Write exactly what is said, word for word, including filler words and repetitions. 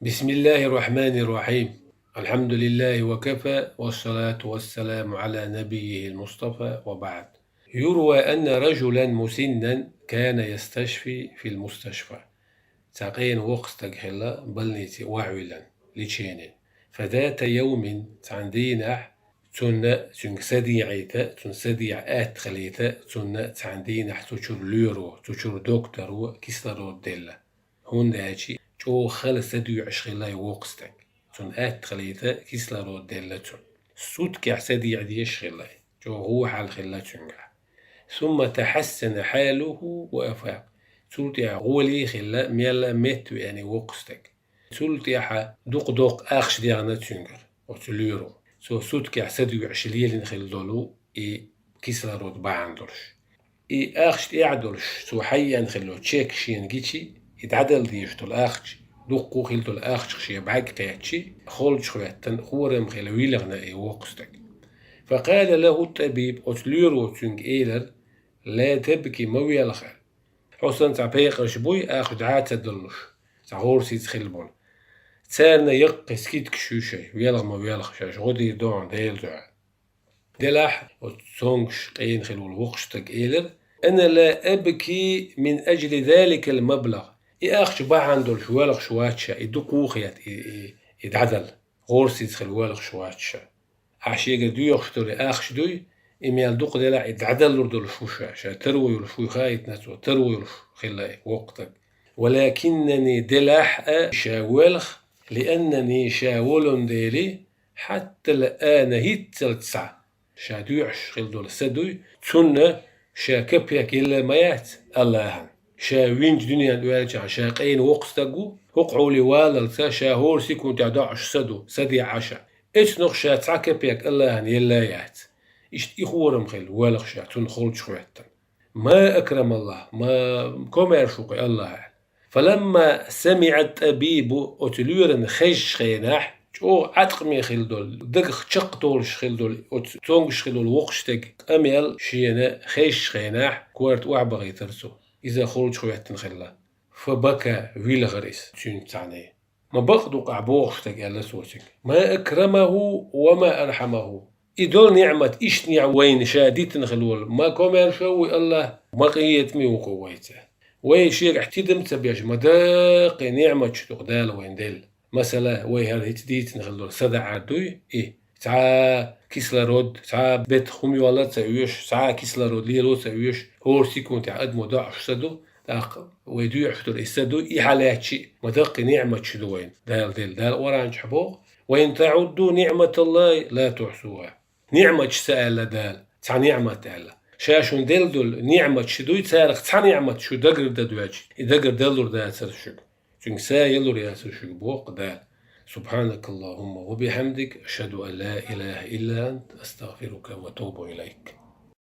بسم الله الرحمن الرحيم. الحمد لله وكفى، والصلاة والسلام على نبيه المصطفى، وبعد. يروى أن رجلا مسنا كان يستشفي في المستشفى. Цхьа къена воккха стаг хилла больнице охьавиллина, лечениен. فذات يوم, цхьан дийнахь, цунна, цуьнга са дийгӀийта, цунна са дийгӀа атта хилийта, цунна цхьан дийнахь цу чуьра лоьро, цу чуьра докторо кислород делла. ХӀунда аьлча чӀогӀа хала са доьӀуш хилла и воккха стаг. Цунна атта хилийта кислород делла цунна. Суткехь са дийгӀа дезаш хилла и. ЧӀогӀа хьал хилла цуьнгахь. ثم تحسن حاله وأفاق. Цул тӀаьхьа гӀоле а хилла, мелла а метта веана и воккха стаг. Цул тӀаьхьа дукха доккха ахча даьхна цуьнгара, оцу лоьро. Цо суткехь са доьӀуш лелийна хилла долу и кислород бахьана долуш. И ахча тӀехь долуш, цо хьаеана хилла чек шена гичи, и дӀадала дезаш долу ахча, дуккха а хилла долу ахчах шен бӀаьрг кхаьччи, холчахӀоьттина, хорам хилла вилхина и воккха стаг. فقال له الطبيب, оцу лоьро цуьнга элира: لا تبكِ, ма велха. Хьо санна цхьа пекъарш буй, ахча дӀа а ца далуш, цхьа гӀорасица хилла болу. Царна яккхий скидкаш ю шайн, велха ма велха, шаьш гӀо дийр ду хьуна Делан дуьхьа. Делахь, оцу цомгуш къена хилла волу воккхачу стага элира: أنا لا أبكي من أجل ذلك المبلغ. И ахча бахьана долуш воьлхуш вац ша, и дукха ву хета, и, и, и дӀадала. ГӀорасица хилла воьлхуш вац ша. Ахьа шегара доьхуш долу и ахча дуй, и мел дукха делахь а, и дӀадалур долуш ву ша, ша таро йолуш вуй хаийтина цо, таро йолуш хилла и воккха стаг. ولكنني, делахь а ша воьлху, لأنني, ша волун дели, حتى الآن, хӀинццалц схьа, ша доьӀуш хилла долу са дуй, цунна ша капек елла ма яц АллахӀана. Ша винчу дуьненна оьллачахьана, ша къена воккха стаг ву, хӀокху хьоле валлалца ша хӀора секундехь доӀуш са ду, са дийгӀа ша. Эцнах ша цхьа капек АллахӀана елла а яц. Иштта и хорам хилла воьлху ша, цунна холчахӀоьттина. ما أكرم الله, ма комаьрша ву-кх и АллахӀ аьлла. فلما سمع الطبيب, оцу лоьрана хезчу хенахь, чӀогӀа Ӏаткъаме хилла долу, дагах чекхдолуш хилла долу, оцу цомгуш хилла волу воккхачу стеган къамел шена хезчу хенахь, корта охьабахийтира цо. Иза холчахӀоьттина хилла. فبكى, вилхира иза цуьнца цхьаьна. Ма бакъ ду-кх ахь бохуш стаг, аьлла цо цуьнга. ما أكرمه وما أرحمه. И долу ниӀмат, иштта ниӀ вайна ша дитина хилла волу, ма комаьрша ву и АллахӀ, ма къинхетаме ву-кх вайца. Вай шегахь тидам ца беш, ма даккхий ниӀматаш ду-кх Дала вайна делла. Масала, вай хӀара хӀинца дийцина хилла долу са даӀар дуй и. Цхьа кислород, цхьа бета хӀума йолла а ца оьшу, цхьа кислород лело а ца оьшу, хӀора секундехь адамо доӀуш са ду, тӀаккха вай доьӀуш долу и са ду, и хьалаьцчи а, ма даккхий ниӀматаш ду вайна Дала делла. Дала Къуръан чохь боху: وإن تعدوا نعمة الله لا تحصوها. НиӀматаш ца аьлла Дала, цхьа ниӀмат аьлла. Ша шуна делла долу ниӀматаш дуй, царах цхьа ниӀмат шу дагардоьлча, и дагардалур дацара шуьга. Цуьнга са ялур яцара шуьга, боху Дала. سبحانك اللهم وبحمدك، أشهد أن لا إله إلا أنت، أستغفرك وأتوب إليك.